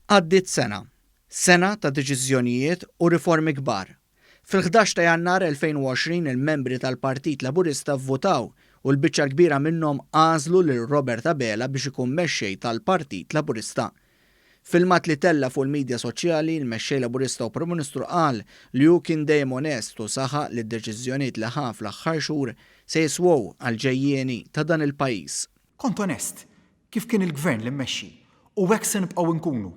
Għaddiet sena. Sena ta' deċiżjonijiet u riformi kbar. Fil-11 ta' Jannar 2020 il-membri tal-Partit Laburista vvutaw u l-biċċa l-kbira minnhom għażlu lil Robert Abela biex ikun mexxej tal-Partit Laburista. F'filmat li tella' fuq il-midja soċjali, il-Mexxej Laburista u Prim Ministru qal li hu kien dejjem onest u saħaq li d-deċiżjonijiet li ħa fl-aħħar xhur se jiswew għall-ġejjieni ta' dan il-pajjiż. Kont onest, kif kien il-Gvern li mmexxi u hekk se nibqgħu nkunu.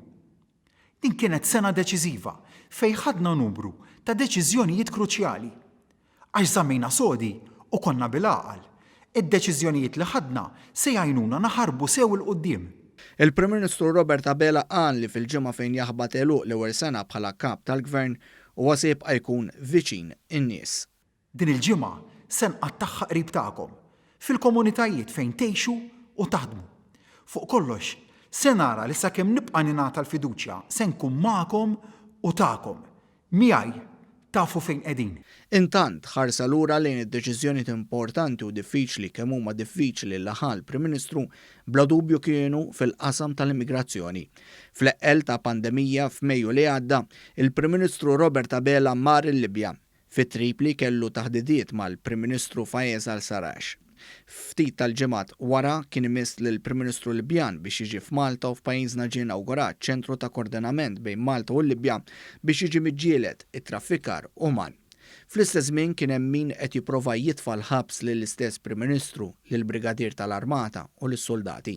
Din kienet sena deċiżiva fejn ħadna numru ta' deċiżjonijiet kruċjali. Għax żammejna sodi u konna bil-għaqal, id-deċiżjonijiet li ħadna se jgħinuna naħarbu sew 'il quddiem. Il-Prim Ministru Robert Abela qal li fil-ġimgħa fejn jaħbat għeluq l-ewwel sena bħala Kap tal-Gvern, huwa se jibqa' jkun viċin in-nies. Din il-ġimgħa se nqattagħha qrib tagħkom, fil-komunitajiet fejn tgħixu u taħdmu. Fuq kollox, se nara li sakemm nibqa' ningħata l-fiduċja se nkun magħkom u tagħkom. Miegħi tafu fejn qegħdin. Intant, ħarsa lura lejn id-deċiżjonijiet importanti u diffiċli kemm huma diffiċli li ħa l-Prim Ministru bla dubju kienu fil-qasam tal-immigrazzjoni. Fl-eqqel ta' pandemija f'Mejju li għadda, il-Prim Ministru Robert Abela mar il-Libja Fi Tripli kellu taħdidiet mal-Prim Ministru Fayez al-Sarraj. Ftit tal-ġimgħat wara kien imiss lill-Prim Ministru Libjan biex jiġi f'Malta u f'pajjiżna ġie inawgurat ċentru ta' kordinament bejn Malta u l-Libja biex jiġi miġġieled it-traffikar uman. Fl-istess żmien kien hemm min qed jipprova jitfa' l-ħabs lill-istess Prim Ministru, lill-Brigadier tal-Armata u lis-suldati.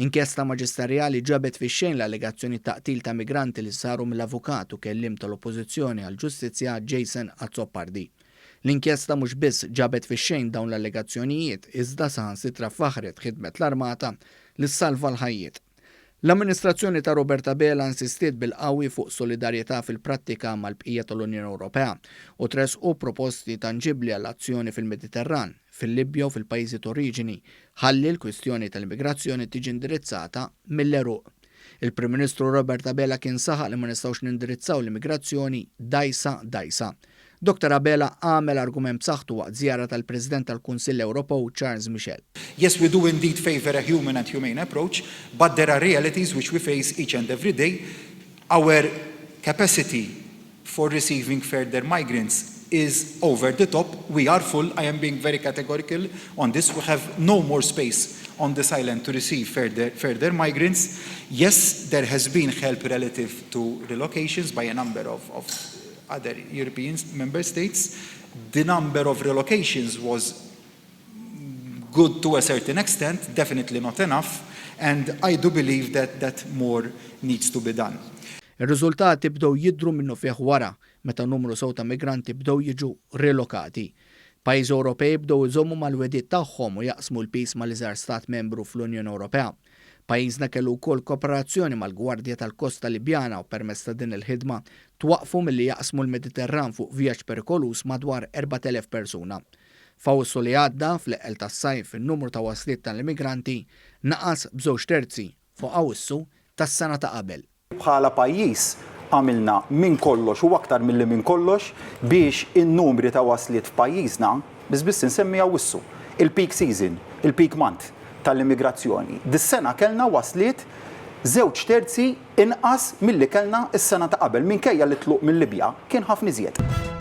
Inkjesta maġisterjali ġabet fix-xejn l-allegazzjonijiet ta' qtil ta' migranti li saru mill-avukat u kelliem tal-Oppożizzjoni għall-Ġustizzja Jason Azzopardi. L-inkjesta mhux biss ġabet fix-xejn dawn l-allegazzjonijiet iżda saħansitra faħħret ħidmet l-Armata li ssalva l-ħajjiet. L-amministrazzjoni ta' Robert Abela insistiet bil-qawwi fuq solidarjetà fil-prattika mal-bqija tal-Unjoni Ewropea u tressqu proposti tanġibbli għal azzjoni fil-Mediterran, fil-Libja u fil-pajjiżi t'oriġini Ħalli l-kwistjoni tal-immigrazzjoni tiġi indirizzata mill-għeruq. Il-Prim Ministru Robert Abela kien saħaq li ma nistgħux nindirizzaw l-immigrazzjoni dgħajsa dgħajsa. Dottor Abela għamel argument b'saħħtu waqt żjara tal-President tal-Kunsill Ewropew Charles Michel. Yes, we do indeed favour a human and humane approach, but there are realities which we face each and every day. Our capacity for receiving further migrants is over the top, we are full, I am being very categorical on this, we have no more space on this island to receive further, further migrants. Yes, there has been help relative to relocations by a number of, of other European member states. The number of relocations was good to a certain extent, definitely not enough, and I do believe that, that more needs to be done. Ir-riżultati bdew jidhru minnufih wara meta numru sew ta' migranti bdew jiġu rilokati. Pajjiżi Ewropej bdew iżommu mal-wegħdiet tagħhom u jaqsmu l-piż mal-iżgħar stat membru fl-Unjoni Ewropea. Pajjiżna kellu wkoll kooperazzjoni mal-Gwardja tal-Kosta Libjana u permezz ta' din il-ħidma twaqqfu milli jaqsmu l-Mediterran fuq vjaġġ perikoluż madwar 4,000 persuna. F'Awwissu li għadda, fl-eqqel tas-sajf, in-numru ta' wasliet tal-immigranti naqas b'żewġ terzi fuq Awwissu tas-sena ta' qabel. Bħala pajjiż għamilna minn kollox u aktar milli minn kollox biex in-numri ta' wasliet f'pajjiżna, biss biss insemmi Awwissu, il-peak season, il-peak month tal-immigrazzjoni. Dis-sena kellna wasliet żewġ terzi inqas milli kellna s-sena ta' qabel minkejja li t-tluq mil-Libja kien ħafna iżjed.